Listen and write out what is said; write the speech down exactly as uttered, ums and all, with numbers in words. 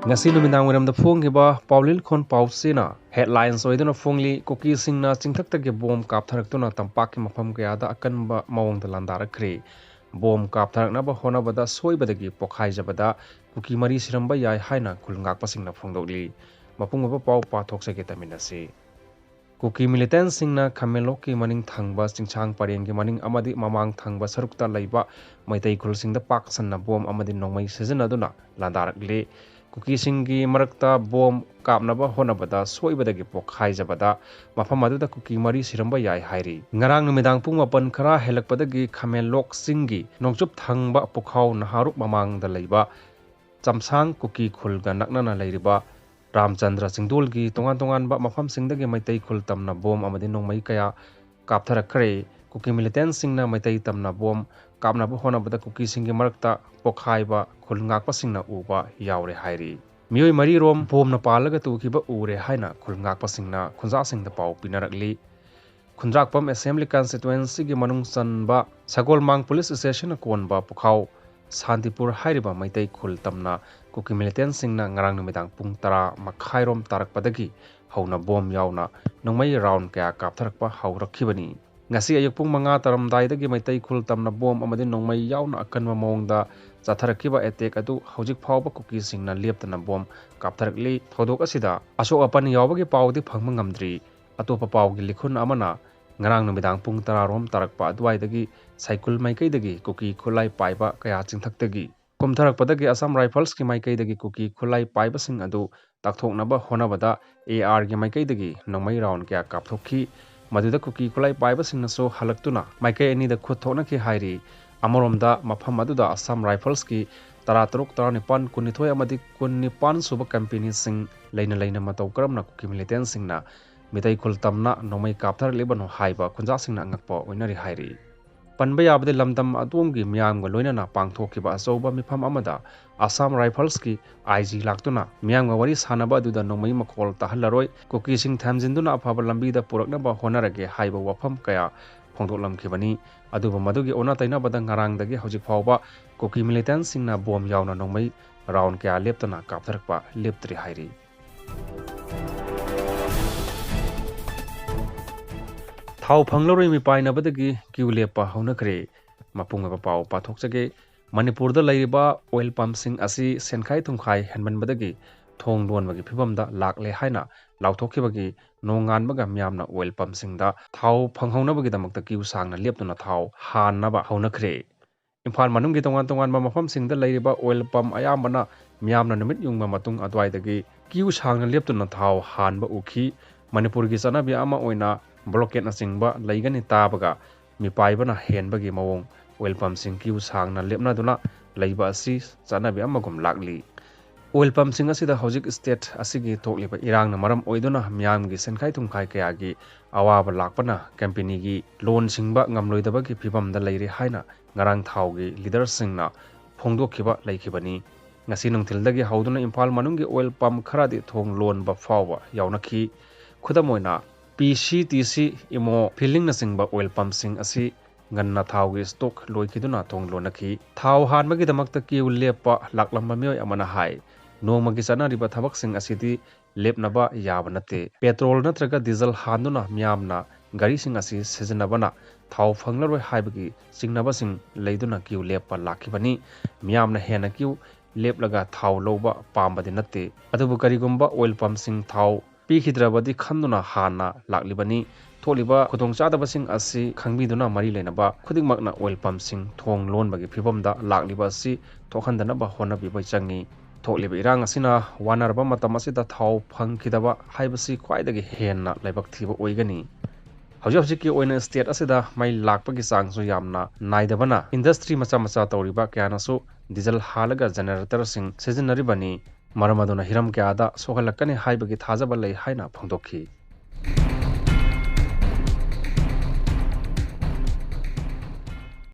ꯉꯁꯤ ꯅꯨꯃꯤꯗꯥꯡ ꯋꯥꯏꯔꯝꯗ ꯐꯣꯡꯈꯤꯕ ꯄꯥꯎꯂꯤꯜ ꯈꯣꯟ ꯄꯥꯎꯆꯦꯅ headlines ꯑꯣꯏꯗꯨꯅ ꯐꯣꯡꯂꯤ, ꯀꯨꯀꯤꯁꯤꯡꯅ ꯆꯤꯡꯊꯛꯇꯒꯤ ꯕꯣꯝ ꯀꯥꯞꯊꯔꯛꯇꯨꯅ ꯇꯝꯄꯥꯛꯀꯤ ꯃꯐꯝ ꯀꯌꯥꯗ ꯑꯀꯟꯕ ꯃꯑꯣꯡꯗ ꯂꯥꯟꯗꯥꯔꯛꯈ꯭ꯔꯦ꯫ ꯕꯣꯝ ꯀꯥꯞꯊꯔꯛꯅꯕ ꯍꯣꯠꯅꯕꯗ ꯁꯣꯏꯕꯗꯒꯤ ꯄꯣꯈꯥꯏꯖꯕꯗ ꯀꯨꯀꯤ ꯃꯔꯤ ꯁꯤꯔꯝꯕ ꯌꯥꯏ ꯍꯥꯏꯅ ꯈꯨꯜ ꯉꯥꯛꯄꯁꯤꯡꯅ ꯐꯣꯡꯗꯣꯛꯂꯤ꯫ ꯃꯄꯨꯡ ꯑꯣꯏꯕ ꯄꯥꯎ ꯄꯥꯊꯣꯛꯆꯒꯦ, ꯇꯥꯃꯤꯟꯅꯁꯤ꯫ ꯀꯨꯀꯤ militantꯁꯤꯡꯅ ꯈꯥꯃꯦꯟꯂꯣꯛꯀꯤ ꯃꯅꯤꯡ ꯊꯪꯕ ꯆꯤꯡꯁꯥꯡ ꯄꯔꯦꯡꯒꯤ ꯃꯅꯤꯡ ꯑꯃꯗꯤ ꯃꯃꯥꯡ ꯊꯪꯕ ꯁꯔꯨꯛꯇ ꯂꯩꯕ ꯃꯩꯇꯩ ꯈꯨꯜꯁꯤꯡꯗ ꯄꯥꯛ ꯁꯟꯅ ꯕꯣꯝ ꯑꯃꯗꯤ ꯅꯣꯡꯃꯩ ꯁꯤꯖꯤꯟꯅꯗꯨꯅ ꯂꯥꯟꯗꯥꯔꯛꯂꯤ꯫ ꯀꯨꯀꯤꯁꯤꯡꯒꯤ ꯃꯔꯛꯇ ꯕꯣꯝ ꯀꯥꯞꯅꯕ ꯍꯣꯠꯅꯕꯗ ꯁꯣꯏꯕꯗꯒꯤ ꯄꯣꯈꯥꯏꯖꯕꯗ ꯃꯐꯝ ꯑꯗꯨꯗ ꯀꯨꯀꯤ ꯃꯔꯤ ꯁꯤꯔꯝꯕ ꯌꯥꯏ ꯍꯥꯏꯔꯤ꯫ ꯉꯔꯥꯡ ꯅꯨꯃꯤꯗꯥꯡ ꯄꯨꯡ ꯃꯥꯄꯟ ꯈꯔ ꯍꯦꯜꯂꯛꯄꯗꯒꯤ ꯈꯥꯃꯦꯟꯂꯣꯛ ꯆꯤꯡꯒꯤ ꯅꯣꯡꯆꯨꯞ ꯊꯪꯕ ꯄꯨꯈꯥꯎ ꯅꯍꯥꯔꯨꯞ ꯃꯃꯥꯡꯗ ꯂꯩꯕ ꯆꯝꯁꯥꯡ ꯀꯨꯀꯤ ꯈꯨꯜꯒ ꯅꯛꯅꯅ ꯂꯩꯔꯤꯕ ꯔꯥꯝꯆꯟꯗ꯭ꯔ ꯆꯤꯡꯗꯣꯜꯒꯤ ꯇꯣꯉꯥꯟ ꯇꯣꯉꯥꯟꯕ ꯃꯐꯝꯁꯤꯡꯗꯒꯤ ꯃꯩꯇꯩ ꯈꯨꯜ ꯇꯝꯅ ꯕꯣꯝ ꯑꯃꯗꯤ ꯅꯣꯡꯃꯩ ꯀꯌꯥ ꯀꯥꯞꯊꯔꯛꯈ꯭ꯔꯦ꯫ ꯀꯨꯀꯤ militantꯁꯤꯡꯅ ꯃꯩꯇꯩ ꯇꯝꯅ ꯕꯣꯝ ꯀꯥꯞꯅꯕ ꯍꯣꯠꯅꯕꯗ ꯀꯨꯀꯤꯁꯤꯡꯒꯤ ꯃꯔꯛꯇ ꯄꯣꯈꯥꯏꯕ ꯈꯨꯜ ꯉꯥꯛꯄꯁꯤꯡꯅ ꯎꯕ ꯌꯥꯎꯔꯦ ꯍꯥꯏꯔꯤ꯫ ꯃꯤꯑꯣꯏ ꯃꯔꯤꯔꯣꯝ ꯕꯣꯝꯅ ꯄꯥꯜꯂꯒ ꯇꯨꯈꯤꯕ ꯎꯔꯦ ꯍꯥꯏꯅ ꯈꯨꯜ ꯉꯥꯛꯄꯁꯤꯡꯅ ꯈꯨꯟꯖꯥꯁꯤꯡꯗ ꯄꯥꯎ ꯄꯤꯅꯔꯛꯂꯤ꯫ ꯈꯨꯟꯗ꯭ꯔꯥꯛꯄꯝ Assembly Constituencyꯒꯤ ꯃꯅꯨꯡ ꯆꯟꯕ ꯁꯒꯣꯜꯃꯥꯡ Police Stationꯅ ꯀꯣꯟꯕ ꯄꯨꯈꯥꯎ ꯁꯥꯟꯇꯤꯄꯨꯔ ꯍꯥꯏꯔꯤꯕ ꯃꯩꯇꯩ ꯈꯨꯜ ꯇꯝꯅ ꯀꯨꯀꯤ militantꯁꯤꯡꯅ ꯉꯔꯥꯡ ꯅꯨꯃꯤꯗꯥꯡ ꯄꯨꯡ ꯇꯔꯥ ꯃꯈꯥꯏꯔꯣꯝ ꯇꯥꯔꯛꯄꯗꯒꯤ ꯍꯧꯅ ꯕꯣꯝ ꯌꯥꯎꯅ ꯅꯣꯡꯃꯩ round ꯀꯌꯥ ꯀꯥꯞꯊꯔꯛꯄ ꯍꯧꯔꯛꯈꯤꯕꯅꯤ꯫ ꯉꯁꯤ ꯑꯌꯨꯛ ꯄꯨꯡ ꯃꯉꯥ ꯇꯥꯔꯝꯗꯥꯏꯗꯒꯤ ꯃꯩꯇꯩ ꯈꯨꯜ ꯇꯝꯅ ꯕꯣꯝ ꯑꯃꯗꯤ ꯅꯣꯡꯃꯩ ꯌꯥꯎꯅ ꯑꯀꯟꯕ ꯃꯑꯣꯡꯗ ꯆꯠꯊꯔꯛꯈꯤꯕ attack ꯑꯗꯨ ꯍꯧꯖꯤꯛ ꯐꯥꯎꯕ ꯀꯨꯀꯤꯁꯤꯡꯅ ꯂꯦꯞꯇꯅ ꯕꯣꯝ ꯀꯥꯞꯊꯔꯛꯂꯤ꯫ ꯊꯧꯗꯣꯛ ꯑꯁꯤꯗ ꯑꯁꯣꯛ ꯑꯄꯟ ꯌꯥꯎꯕꯒꯤ ꯄꯥꯎꯗꯤ ꯐꯪꯕ ꯉꯝꯗ꯭ꯔꯤ꯫ ꯑꯇꯣꯞꯄ ꯄꯥꯎꯒꯤ ꯂꯤꯈꯨꯟ ꯑꯃꯅ ꯉꯔꯥꯡ ꯅꯨꯃꯤꯗꯥꯡ ꯄꯨꯡ ꯇꯔꯥ ꯔꯣꯝ ꯇꯥꯔꯛꯄ ꯑꯗꯨꯋꯥꯏꯗꯒꯤ ꯁꯥꯏꯀꯨꯜ ꯃꯥꯏꯀꯩꯗꯒꯤ ꯀꯨꯀꯤ ꯈꯨꯠꯂꯥꯏ ꯄꯥꯏꯕ ꯀꯌꯥ ꯆꯤꯡꯊꯛꯇꯒꯤ ꯀꯨꯝꯊꯔꯛꯄꯗꯒꯤ Assam Riflesꯀꯤ ꯃꯥꯏꯀꯩꯗꯒꯤ ꯀꯨꯀꯤ ꯈꯨꯠꯂꯥꯏ ꯄꯥꯏꯕꯁꯤꯡ ꯑꯗꯨ ꯇꯥꯛꯊꯣꯛꯅꯕ ꯍꯣꯠꯅꯕꯗ ARꯒꯤ ꯃꯥꯏꯀꯩꯗꯒꯤ ꯅꯣꯡꯃꯩ round ꯀꯌꯥ ꯀꯥꯞꯊꯣꯛꯈꯤ꯫ ꯃꯗꯨꯗ ꯀꯨꯀꯤ ꯈꯨꯠꯂꯥꯏ ꯄꯥꯏꯕꯁꯤꯡꯅꯁꯨ ꯍꯜꯂꯛꯇꯨꯅ ꯃꯥꯏꯀꯩ ꯑꯅꯤꯗ ꯈꯨꯠ ꯊꯣꯛꯅꯈꯤ ꯍꯥꯏꯔꯤ꯫ ꯑꯃꯔꯣꯝꯗ ꯃꯐꯝ ꯑꯗꯨꯗ Assam Riflesꯀꯤ ꯇꯔꯥ ꯇꯔꯨꯛ, ꯇꯔꯥꯅꯤꯄꯥꯟ, ꯀꯨꯟꯅꯤꯊꯣꯏ ꯑꯃꯗꯤ ꯀꯨꯟꯅꯤꯄꯥꯟ ꯁꯨꯕ companyꯁꯤꯡ ꯂꯩꯅ ꯂꯩꯅ ꯃꯇꯧ ꯀꯔꯝꯅ ꯀꯨꯀꯤ militantꯁꯤꯡꯅ ꯃꯤꯇꯩ ꯈꯨꯜ ꯇꯝꯅ ꯅꯣꯡꯃꯩ ꯀꯥꯞꯊꯔꯛꯂꯤꯕꯅꯣ ꯍꯥꯏꯕ ꯈꯨꯟꯖꯥꯁꯤꯡꯅ ꯑꯉꯛꯄ ꯑꯣꯏꯅꯔꯤ ꯍꯥꯏꯔꯤ꯫ ꯄꯟꯕ ꯌꯥꯕꯗꯤ ꯂꯝꯗꯝ ꯑꯗꯣꯝꯒꯤ ꯃꯤꯌꯥꯝꯒ ꯂꯣꯏꯅꯅ ꯄꯥꯡꯊꯣꯛꯈꯤꯕ ꯑꯆꯧꯕ ꯃꯤꯐꯝ ꯑꯃꯗ Assam Riflesꯀꯤ IG ꯂꯥꯛꯇꯨꯅ ꯃꯤꯌꯥꯝꯒ ꯋꯥꯔꯤ ꯁꯥꯟꯅꯕ ꯑꯗꯨꯗ ꯅꯣꯡꯃꯩ ꯃꯈꯣꯜ ꯇꯥꯍꯜꯂꯔꯣꯏ, ꯀꯨꯀꯤꯁꯤꯡ ꯊꯝꯖꯤꯟꯗꯨꯅ ꯑꯐꯕ ꯂꯝꯕꯤꯗ ꯄꯨꯔꯛꯅꯕ ꯍꯣꯠꯅꯔꯒꯦ ꯍꯥꯏꯕ ꯋꯥꯐꯝ ꯀꯌꯥ ꯐꯣꯡꯗꯣꯛꯂꯝꯈꯤꯕꯅꯤ꯫ ꯑꯗꯨꯕꯨ ꯃꯗꯨꯒꯤ ꯑꯣꯟꯅ ꯇꯩꯅꯕꯗ ꯉꯔꯥꯡꯗꯒꯤ ꯍꯧꯖꯤꯛ ꯐꯥꯎꯕ ꯀꯨꯀꯤ militantꯁꯤꯡꯅ ꯕꯣꯝ ꯌꯥꯎꯅ ꯅꯣꯡꯃꯩ ꯔꯥꯎꯟ ꯀꯌꯥ ꯂꯦꯞꯇꯅ ꯀꯥꯞꯊꯔꯛꯄ ꯂꯦꯞꯇ꯭ꯔꯤ ꯍꯥꯏꯔꯤ꯫ ꯊꯥꯎ ꯐꯪꯂꯔꯣꯏ ꯃꯤꯄꯥꯏꯅꯕꯗꯒꯤ ꯀ꯭ꯌꯨ ꯂꯦꯞꯄ ꯍꯧꯅꯈ꯭ꯔꯦ꯫ ꯃꯄꯨꯡ ꯑꯣꯏꯕ ꯄꯥꯎ ꯄꯥꯊꯣꯛꯆꯒꯦ꯫ ꯃꯅꯤꯄꯨꯔꯗ ꯂꯩꯔꯤꯕ ꯑꯣꯏꯜ ꯄꯝꯁꯤꯡ ꯑꯁꯤ ꯁꯦꯟꯈꯥꯏ ꯊꯨꯝꯈꯥꯏ ꯍꯦꯟꯃꯟꯕꯗꯒꯤ ꯊꯣꯡ ꯂꯣꯟꯕꯒꯤ ꯐꯤꯕꯝꯗ ꯂꯥꯛꯂꯦ ꯍꯥꯏꯅ ꯂꯥꯎꯊꯣꯛꯈꯤꯕꯒꯤ ꯅꯣꯡꯉꯥꯟꯕꯒ ꯃꯤꯌꯥꯝꯅ ꯑꯣꯏꯜ ꯄꯝꯁꯤꯡꯗ ꯊꯥꯎ ꯐꯪꯍꯧꯅꯕꯒꯤꯗꯃꯛꯇ ꯀ꯭ꯌꯨ ꯁꯥꯡꯅ ꯂꯦꯞꯇꯨꯅ ꯊꯥꯎ ꯍꯥꯟꯅꯕ ꯍꯧꯅꯈ꯭ꯔꯦ꯫ ꯏꯝꯐꯥꯜ ꯃꯅꯨꯡꯒꯤ ꯇꯣꯉꯥꯟ ꯇꯣꯉꯥꯟꯕ ꯃꯐꯝꯁꯤꯡꯗ ꯂꯩꯔꯤꯕ ꯑꯣꯏꯜ ꯄꯝ ꯑꯌꯥꯝꯕꯅ ꯃꯤꯌꯥꯝꯅ ꯅꯨꯃꯤꯠ ꯌꯨꯡꯕ ꯃꯇꯨꯡ ꯑꯗꯨꯋꯥꯏꯗꯒꯤ ꯀ꯭ꯌꯨ ꯁꯥꯡꯅ ꯂꯦꯞꯇꯨꯅ ꯊꯥꯎ ꯍꯥꯟꯕ ꯎꯈꯤ꯫ ꯃꯅꯤꯄꯨꯔꯒꯤ ꯆꯠꯅꯕꯤ ꯑꯃ ꯑꯣꯏꯅ ꯕ꯭ꯂꯣꯀꯦꯠꯅꯆꯤꯡꯕ ꯂꯩꯒꯅꯤ ꯇꯥꯕꯒ ꯃꯤꯄꯥꯏꯕꯅ ꯍꯦꯟꯕꯒꯤ ꯃꯑꯣꯡ ꯑꯣꯏꯜ ꯄꯝꯁꯤꯡ ꯀ꯭ꯌꯨ ꯁꯥꯡꯅ ꯂꯦꯞꯅꯗꯨꯅ ꯂꯩꯕ ꯑꯁꯤ ꯆꯠꯅꯕꯤ ꯑꯃꯒꯨꯝ ꯂꯥꯛꯂꯤ꯫ ꯑꯣꯏꯜ ꯄꯝꯁꯤꯡ ꯑꯁꯤꯗ ꯍꯧꯖꯤꯛ ꯁ꯭ꯇꯦꯠ ꯑꯁꯤꯒꯤ ꯊꯣꯛꯂꯤꯕ ꯏꯔꯥꯡꯅ ꯃꯔꯝ ꯑꯣꯏꯗꯨꯅ ꯃꯤꯌꯥꯝꯒꯤ ꯁꯦꯟꯈꯥꯏ ꯊꯨꯝꯈꯥꯏ ꯀꯌꯥꯒꯤ ꯑꯋꯥꯕ ꯂꯥꯛꯄꯅ ꯀꯝꯄꯦꯅꯤꯒꯤ ꯂꯣꯟ ꯁꯤꯡꯕ ꯉꯝꯂꯣꯏꯗꯕꯒꯤ ꯐꯤꯕꯝꯗ ꯂꯩꯔꯦ ꯍꯥꯏꯅ ꯉꯔꯥꯡ ꯊꯥꯎꯒꯤ ꯂꯤꯗꯔꯁꯤꯡꯅ ꯐꯣꯡꯗꯣꯛꯈꯤꯕ ꯂꯩꯈꯤꯕꯅꯤ꯫ ꯉꯁꯤ ꯅꯨꯡꯊꯤꯜꯗꯒꯤ ꯍꯧꯗꯨꯅ ꯏꯝꯐꯥꯜ ꯃꯅꯨꯡꯒꯤ ꯑꯣꯏꯜ ꯄꯝ ꯈꯔꯗꯤ ꯊꯣꯡ ꯂꯣꯟꯕ ꯐꯥꯎꯕ ꯌꯥꯎꯅꯈꯤ꯫ ꯈꯨꯗꯝ ꯑꯣꯏꯅ, ꯄꯤ C T C, Imo ꯐꯤꯂꯤꯡꯅꯆꯤꯡꯕ oil ꯄꯝꯁꯤꯡ ꯑꯁꯤ ꯉꯟꯅ ꯊꯥꯎꯒꯤ ꯁ꯭ꯇꯣꯛ ꯂꯣꯏꯈꯤꯗꯨꯅ ꯊꯣꯡ ꯂꯣꯟꯅꯈꯤ꯫ ꯊꯥꯎ ꯍꯥꯟꯕꯒꯤꯗꯃꯛꯇ ꯀ꯭ꯌꯨ ꯂꯦꯞꯄ ꯂꯥꯛꯂꯝꯕ ꯃꯤꯑꯣꯏ ꯑꯃꯅ ꯍꯥꯏ, ꯅꯣꯡꯃꯒꯤ ꯆꯠꯅꯔꯤꯕ ꯊꯕꯛꯁꯤꯡ ꯑꯁꯤꯗꯤ ꯂꯦꯞꯅꯕ ꯌꯥꯕ ꯅꯠꯇꯦ꯫ ꯄꯦꯇ꯭ꯔꯣꯜ ꯅꯠꯇ꯭ꯔꯒ ꯗꯤꯖꯜ ꯍꯥꯟꯗꯨꯅ ꯃꯤꯌꯥꯝꯅ ꯒꯥꯔꯤꯁꯤꯡ ꯑꯁꯤ ꯁꯤꯖꯤꯟꯅꯕꯅ ꯊꯥꯎ ꯐꯪꯂꯔꯣꯏ ꯍꯥꯏꯕꯒꯤ ꯆꯤꯡꯅꯕꯁꯤꯡ ꯂꯩꯗꯨꯅ ꯀ꯭ꯌꯨ ꯂꯦꯞꯄ ꯂꯥꯛꯈꯤꯕꯅꯤ꯫ ꯃꯤꯌꯥꯝꯅ ꯍꯦꯟꯅ ꯀ꯭ꯌꯨ ꯂꯦꯞꯂꯒ ꯊꯥꯎ ꯂꯧꯕ ꯄꯥꯝꯕꯗꯤ ꯅꯠꯇꯦ꯫ ꯑꯗꯨꯕꯨ ꯀꯔꯤꯒꯨꯝꯕ ꯑꯣꯏꯜ ꯄꯝꯁꯤꯡ ꯊꯥꯎ ꯄꯤꯈꯤꯗ꯭ꯔꯕꯗꯤ ꯈꯟꯗꯨꯅ ꯍꯥꯟꯅ ꯂꯥꯛꯂꯤꯕꯅꯤ꯫ ꯊꯣꯛꯂꯤꯕ ꯈꯨꯗꯣꯡꯆꯥꯗꯕꯁꯤꯡ ꯑꯁꯤ ꯈꯪꯕꯤꯗꯨꯅ ꯃꯔꯤ ꯂꯩꯅꯕ ꯈꯨꯗꯤꯡꯃꯛꯅ ꯑꯣꯏꯜ ꯄꯝꯁꯤꯡ ꯊꯣꯡ ꯂꯣꯟꯕꯒꯤ ꯐꯤꯕꯝꯗ ꯂꯥꯛꯂꯤꯕ ꯑꯁꯤ ꯊꯣꯛꯍꯟꯗꯅꯕ ꯍꯣꯠꯅꯕꯤꯕ ꯆꯪꯏ꯫ ꯊꯣꯛꯂꯤꯕ ꯏꯔꯥꯡ ꯑꯁꯤꯅ ꯋꯥꯅꯔꯕ ꯃꯇꯝ ꯑꯁꯤꯗ ꯊꯥꯎ ꯐꯪꯈꯤꯗꯕ ꯍꯥꯏꯕꯁꯤ ꯈ꯭ꯋꯥꯏꯗꯒꯤ ꯍꯦꯟꯅ ꯂꯥꯏꯕꯛ ꯊꯤꯕ ꯑꯣꯏꯒꯅꯤ꯫ ꯍꯧꯖꯤꯛ ꯍꯧꯖꯤꯛꯀꯤ ꯑꯣꯏꯅ ꯁ꯭ꯇꯦꯠ ꯑꯁꯤꯗ ꯃꯩ ꯂꯥꯛꯄꯒꯤ ꯆꯥꯡꯁꯨ ꯌꯥꯝꯅ ꯅꯥꯏꯗꯕꯅ ꯏꯟꯗꯁꯇ꯭ꯔꯤ ꯃꯆꯥ ꯃꯆꯥ ꯇꯧꯔꯤꯕ ꯀꯌꯥꯅꯁꯨ ꯗꯤꯖꯜ ꯍꯥꯜꯂꯒ ꯖꯦꯅꯦꯔꯦꯇꯔꯁꯤꯡ ꯁꯤꯖꯤꯟꯅꯔꯤꯕꯅꯤ꯫ ꯃꯔꯝ ꯑꯗꯨꯅ ꯍꯤꯔꯝ ꯀꯌꯥꯗ ꯁꯣꯛꯍꯜꯂꯛꯀꯅꯤ ꯍꯥꯏꯕꯒꯤ ꯊꯥꯖꯕ ꯂꯩ ꯍꯥꯏꯅ ꯐꯣꯡꯗꯣꯛꯈꯤ꯫